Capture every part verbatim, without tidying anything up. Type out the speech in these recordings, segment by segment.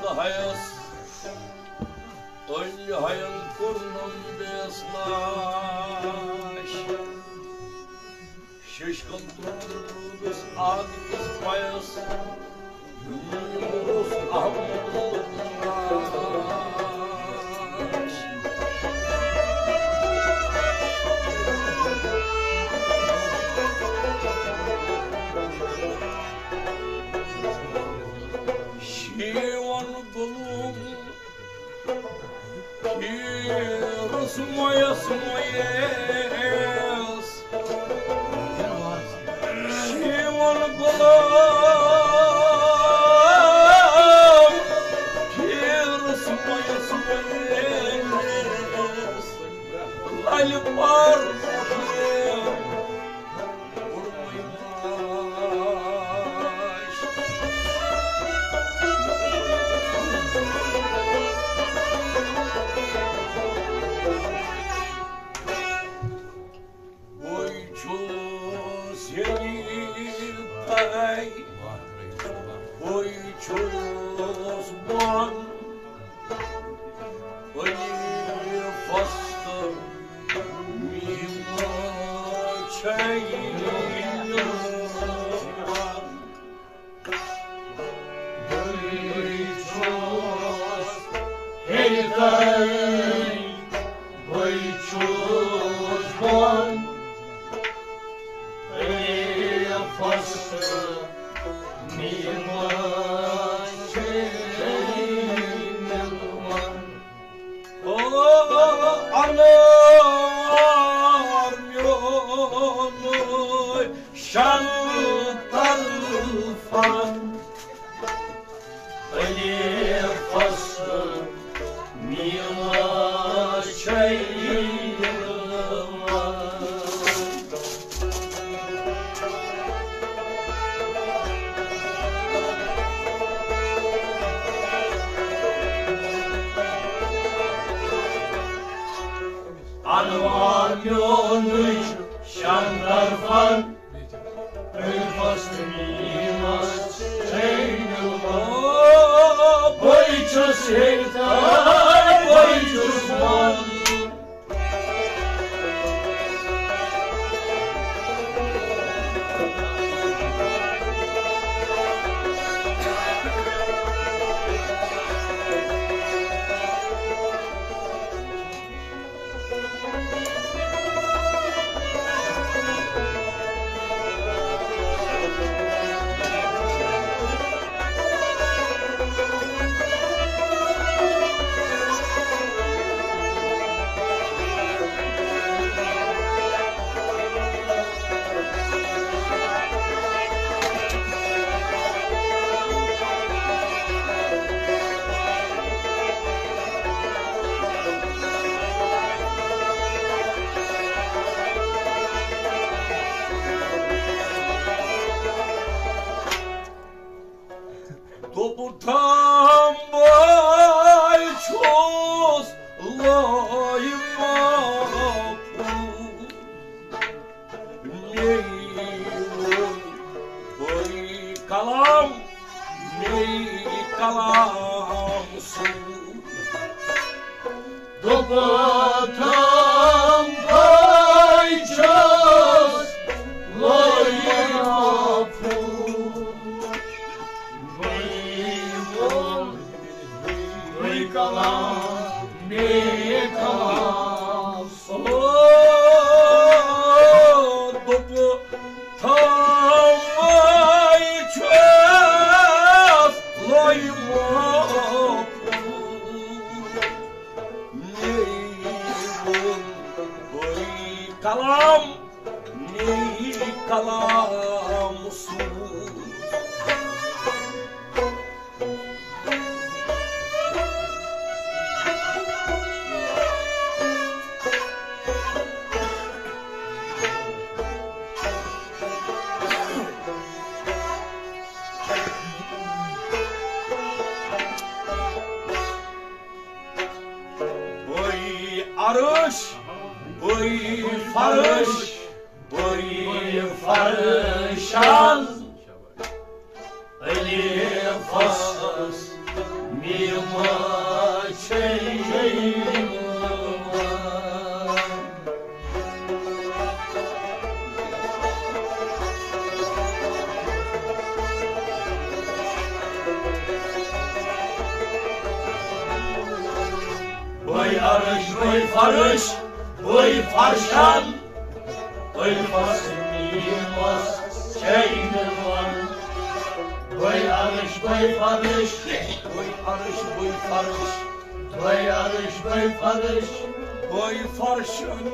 ہیس، ألۍ ہین کوٚرنم بیس ناش۔ شیشکل ترٛووُس آد کِس پَیَس، نیوٗس احمد ناش۔ شیون گلوم پیرس مویس مویس۔ شیون گلوم پیرس مویس مویس۔ لالہِ پار بہٕ چھُس ییٚتہِ تۄہہِ، بہٕ چھُس بۄن۔ ألیٖفَس تہٕ میٖمَس چھَے نِوان۔ بہٕ چھُس ہیٚرِ تَلہٕ، بہٕ چھُس بۄن۔ ألیٖفَس تہٕ میٖمَس چھَے نِوان۔ او انوار میون شن طرفن، ألیٖفَس میٖمَس چھَے نِوان۔ انوار میونٕے شن طرفن، ألیٖفَس میٖمَس چھَے نِوان۔ بہٕ چھُس ہیٚرِ تَلہٕ، بہٕ چھُس بۄن۔ دوٚپُتھم بہٕ چھُس لوے محفوظ۔ مے ووٚن بے کلام، مے کلام سوٗز۔ دوٚپُتھم بہٕ چھُس لوے محفوظ۔ مے ووٚن بے کلام، مے کلام۔ او دوٚپُتھم بہٕ چھُس لوے محفوظ۔ مے ووٚن بے کلام، مے کلام سوٗز۔ بے عرش، بے فرش، بے فرشان، ألیٖفَس عرش بے فرش، بے فرشن، بے فصل میٖمس چھے نِوان۔ بے عرش بے فرش، بے عرش بے فرش، بے عرش بے فرش، بے فرشن۔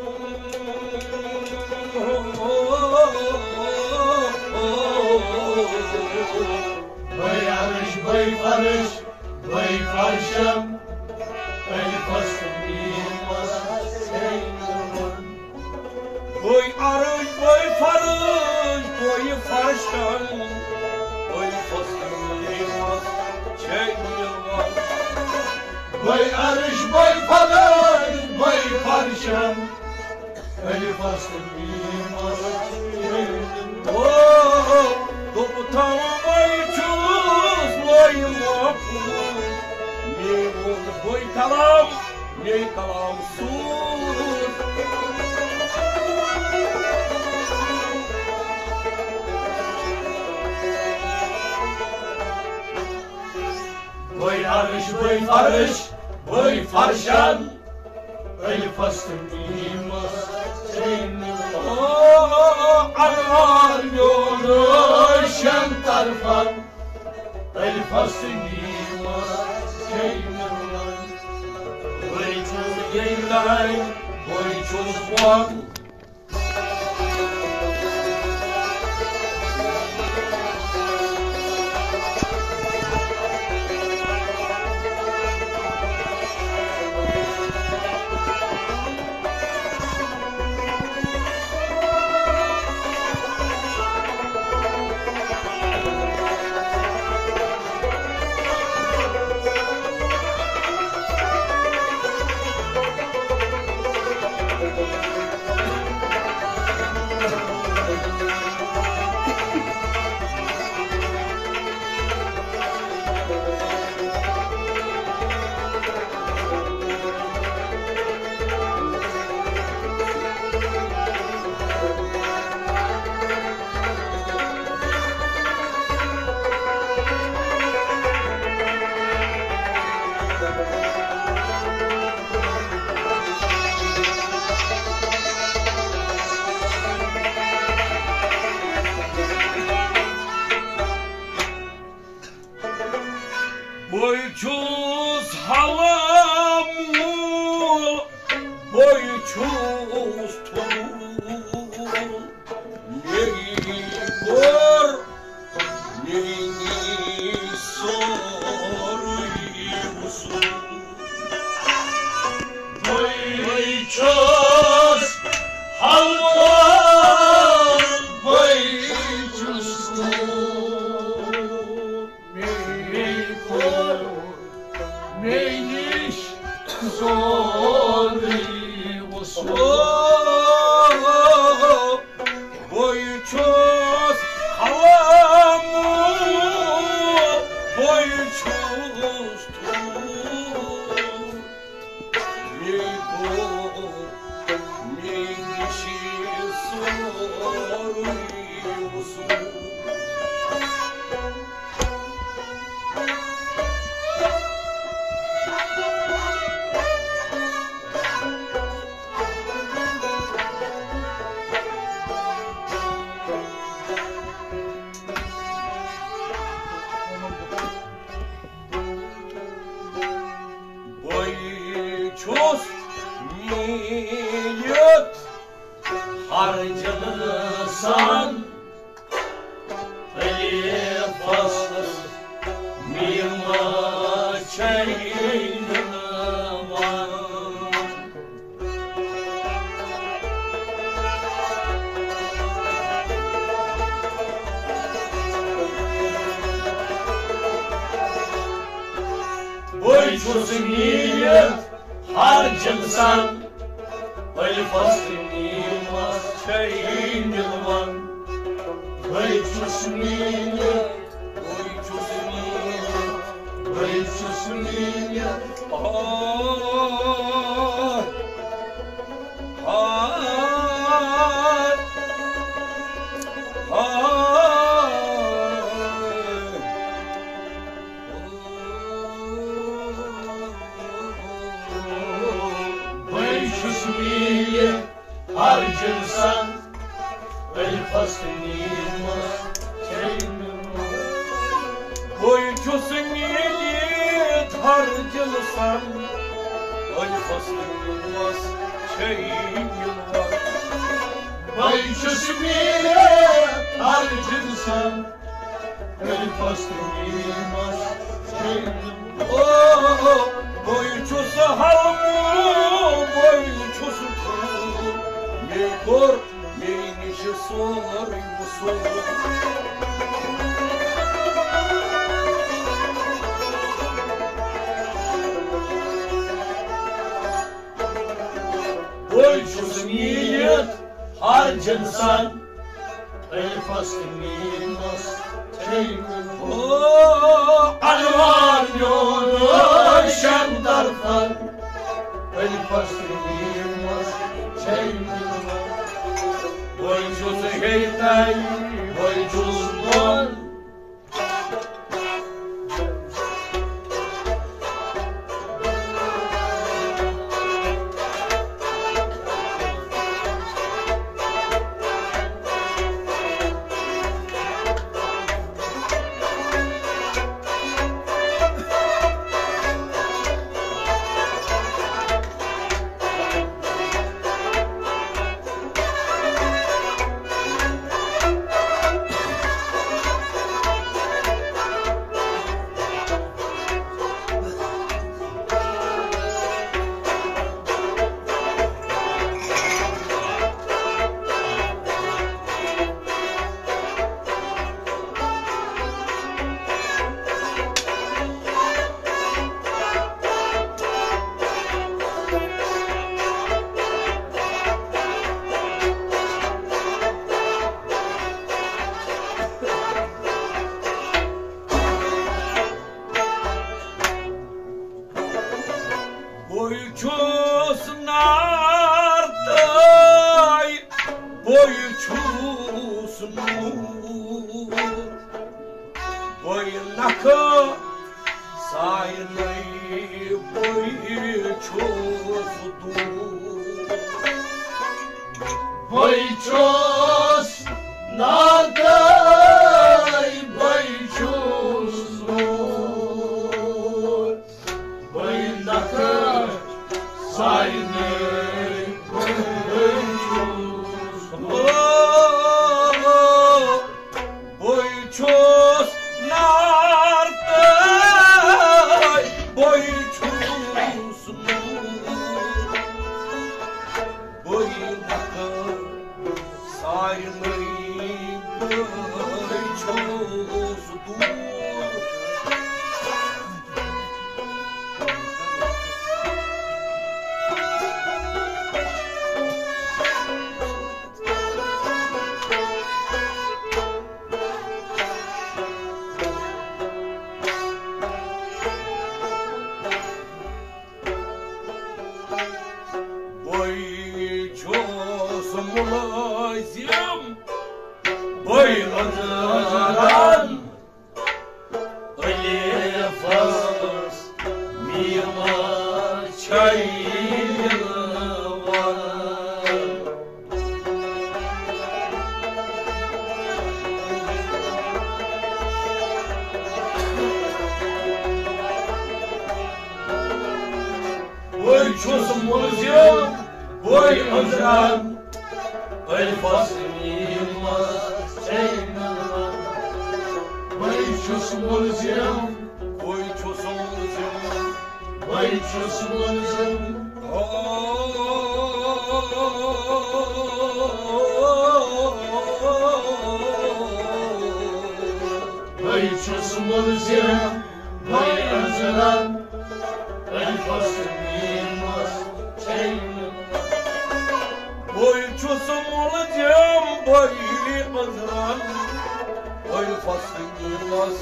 بے عرش بے فرش، بے فرشن، الفس تہٕ میٖمس چھے نِوان۔ بے عرش بے فرش، بے فرشن، الفس تہٕ میٖمس چھے نِوان۔ بے عرش بے فرش، بے فرشن، الفس تہٕ میٖمس چھے نِوان۔ او، دوٚپُتھ تھاوان بے چھُس لویہِ محفوظ، میون بے کلام، مے کلام سوٗز۔ بے عرش بے فرش، بے فرشن، الفس تہٕ میٖمس چھے نِوان۔ او، انوار میون شیٚن طرفن، الفس تہٕ میٖمس چھے نِوان۔ بے چھُس ییٚتہِ، بے چھُس بۄن۔ بے چھُس حلال مول، بے چھُس ٹھوٗل۔ مے کوٚر، مے نِش سورُے وصوٗل۔ بے چھُس حلال، بے چھُس ٹھوٗل۔ مے کوٚر، مے نِش سورُے وصوٗل۔ بے چھُس حلال مول، بے چھُس ٹھوٗل۔ مے کوٚر، مے نِش سورُے وصوٗل۔ بے چھُس نیٖرِتھ ہر جنسن، الفس میٖمس چھے نِوان۔ بے چھُس نیٖرِتھ ہر جنسن، الفس تہٕ میٖمس چھے نِوان۔ بے چھُس نیٖرِتھ، بے چھُس نیٖرِتھ، بے چھُس نیٖرِتھ۔ آہ، آہ، آہ۔ سان، ألفس تہٕ میٖمس چھے مِلوان۔ بے چھُس میٖر ہر جنسن، ألفس تہٕ میٖمس چھے مِلوان۔ او، بے چھُس حلمہٕ، بے چھُس ٹھوٗل، مےٚ کوٚر مے نِش سورُے وصوٗل۔ بے چھُس میٖر ہر جنسن، ألفس تہٕ میٖمس چھے مِلوان۔ او، انوار میون شیٚن طرفن، ألفس تہٕ میٖمس چھے مِلوان۔ بے چھُس ہیٚرِ تہِ، بے چھُس بۄن۔ بے چھُس نار تہٕ بے چھُس نوٗر، بے نکھٕ سارنٕے بے چھُس دوٗر۔ بے چھُس نار تہٕ بے چھُس نوٗر، بے نکھٕ سارنٕے بے چھُس دوٗر۔ بے چھُس نار تہٕ بے چھُس نوٗر، بے نکھٕ سارنٕے بے چھُس دوٗر۔ بے چھُس مُلٲزِم، بے أنٛزران، ألفس میٖمس چھے مِلوان۔ بے چھُس مُلزِم، بے أنٛزران، ألفس میٖمس چھے مِلوان۔ بے چھُس مُلزِم، بے چھُس مُلزِم، بے چھُس مُلزِم۔ بے چھُس مُلزِم، بے أنٛزران، ألفس میٖمس چھے مِلوان۔ بے چھُس مُلزِم، بے أنٛزران، ألفس میٖمس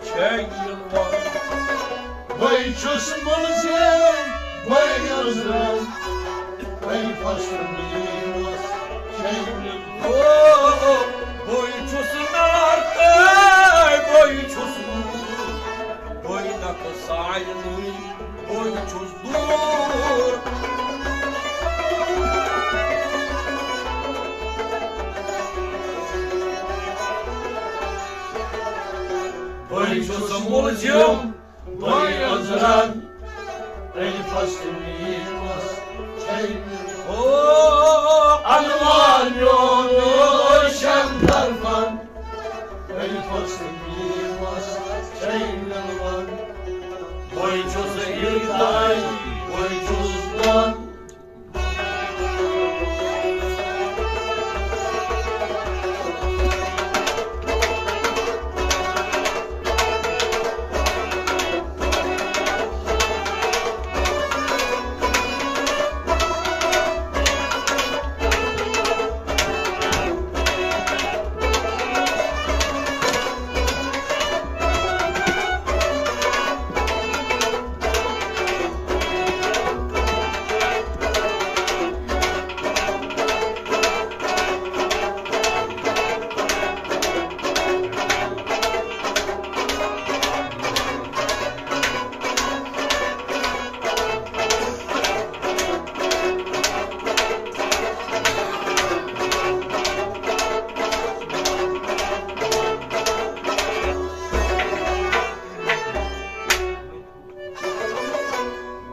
چھے مِلوان۔ بے چھُس مُلزِم، بے أنٛزران، ألفس میٖمس چھے مِلوان۔ او، بے چھُس نار تہٕ بے چھُس نوٗر، بے نکھٕ سارنٕے بے چھُس دوٗر۔ بے چھُس مُلزِم، بے أنٛزران، الفس تہٕ میٖمس چھے مےٚ۔ او الوار میون شمدر فن، الفس تہٕ میٖمس چھے مےٚ ون۔ بے چھُس ہیرتاے، بے چھُس بن۔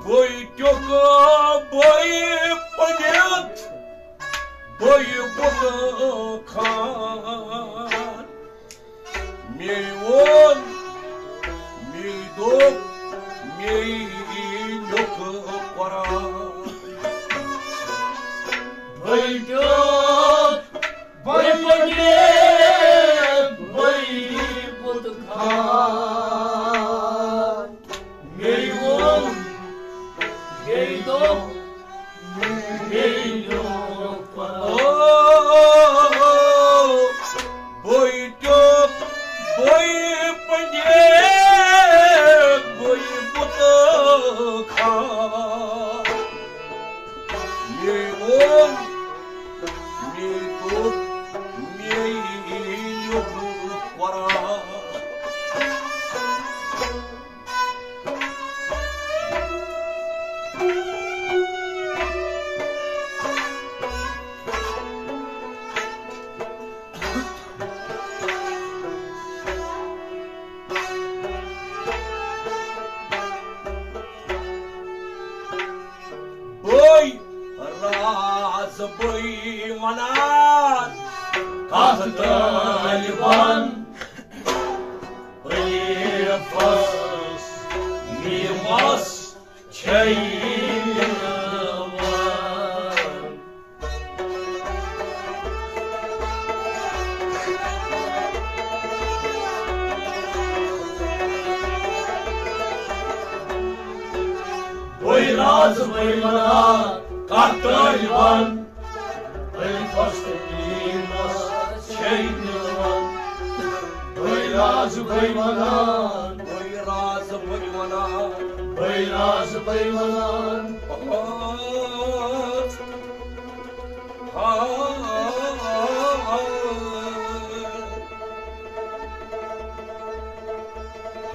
بے ٹیوٚک، بے پٔنِتھ، بے بُتہٕ خان۔ مے ووٚن، مے دوٚپ، مے نیوٗکھ قرار۔ بے ٹیوٚک، بے پٔنِتھ، بے بُتہٕ خان۔ مے ووٚن، مے دوٚپ، مے نیوٗکھ قرار۔ او، بے ٹیوٚک، بے پٔنِتھ، بے بُتہٕ خان۔ مے ووٚن، مے دوٚپ، مے نیوٗکھ قرار۔ بے راز بے ونان کتھ طالبان، بے فس میٖمس چھے یِوان۔ بے راز بے ونان کتھ طالبان، الفس تہٕ میٖمس چھے یِوان۔ بے راز بے ونان، بے راز بے ونان، بے راز بے ونان۔ آ، آ،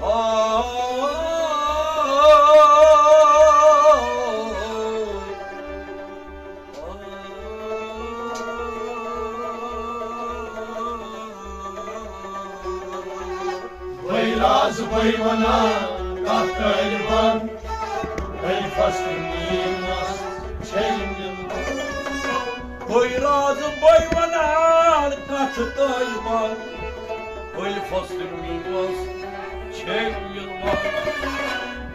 آ، آ۔ بے راز بے ونان کتھ طالبان، الفس تہٕ میٖمس چھے یِوان۔ بے راز بے ونان کتھ طالبان، الفس تہٕ میٖمس چھے یِوان۔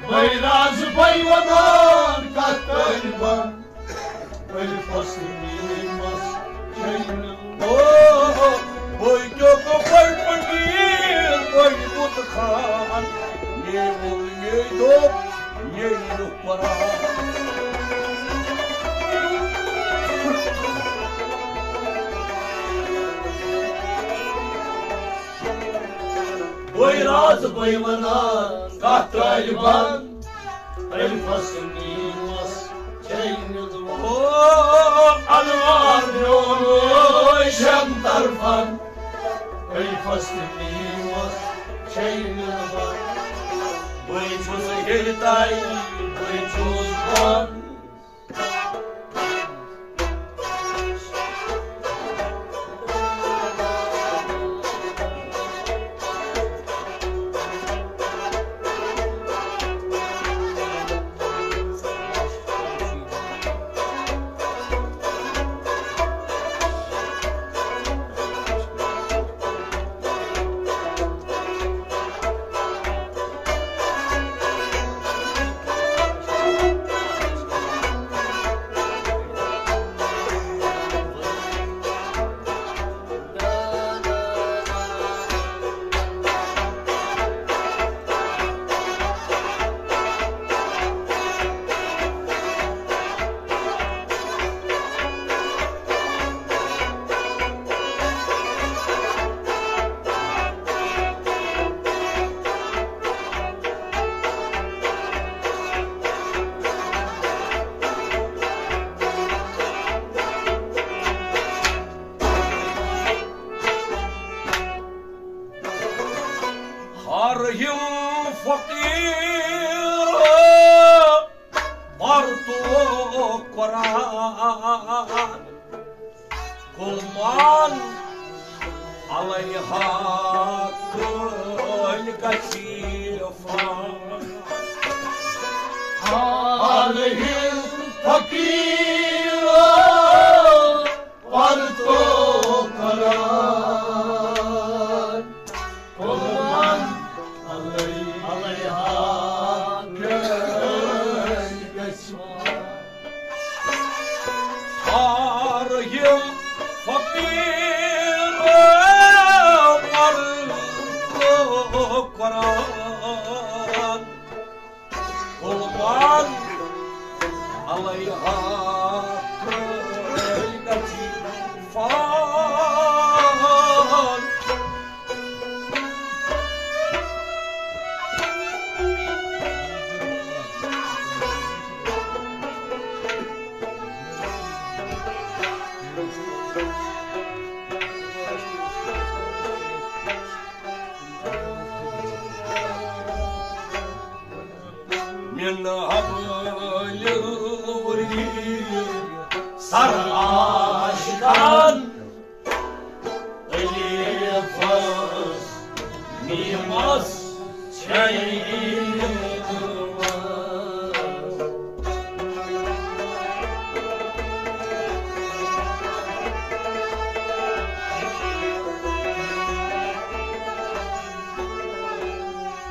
بے راز بے ونان کتھ طالبان، الفس تہٕ میٖمس چھے یِوان۔ او، بے ٹیوٚک، بے پٔنِتھ، بے بُتہٕ خان، مے ووٚن، مے دوٚپ، مے نیوٗکھ قرار۔ بے راز بے ونان کتھ طالبان، الفس تہٕ میٖمس چھے یِوان۔ او الوار میون شمدر فن، الفس تہٕ میٖمس چھے یِوان۔ بے چھُس ہیرتاے، بے چھُس بن۔ فقیٖر پرتو قرآن، غلمان علیہا کٲلۍ گژھی فان۔ علیہ فقیٖر پرتو قرآن، قرآن علیہ، علیہ کٲلۍ گژھِ۔ ہر یِم فقیٖر پرتو قرآن، قربان علیہا کٲلۍ گژھی فان۔ من حبل الورید سر آشکان، الفس میمس چھیمس۔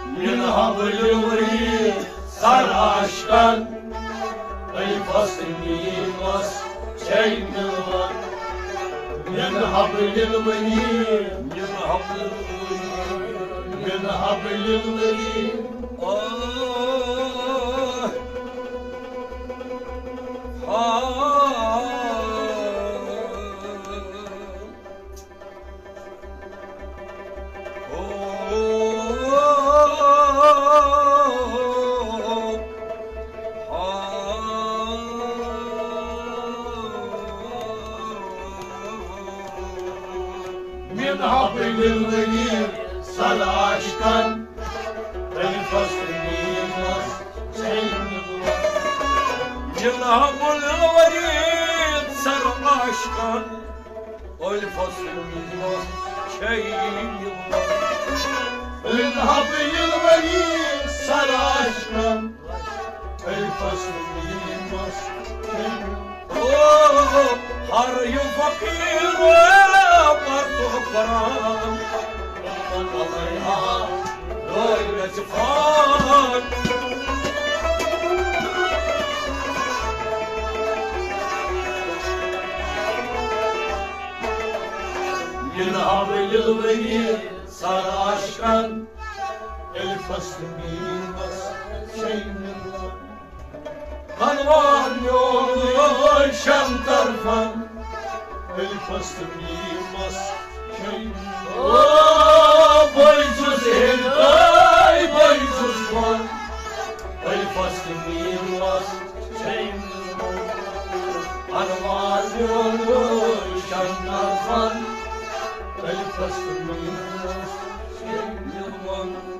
من حبل الورید سر آشکان، الفس میمس چھیمس۔ من حبل الورید، من حبل الورید، من حبل الورید۔ آہ۔ آہ۔ من حبل الورید سر آشکان، الفس میمس چھیمس۔ من حبل الورید سر آشکان، الفس میمس چھیمس۔ من حبل الورید سر آشکان، الفس میمس چھیمس۔ او، ہر یِم فقیٖر پرتو قرآن، علیہا کٲلۍ گژھِ فان۔ من حبل الورید سر آشکان، الفس میمس چھیمس۔ انوار میون شم طرفن، الفس میمس چھیمس۔ او، بہٕ چھُس ہیٚرِ تہٕ بہٕ چھُس بۄن، الفس میمس چھیمس۔ انوار میون شم طرفن، الفس میمس چھیمس۔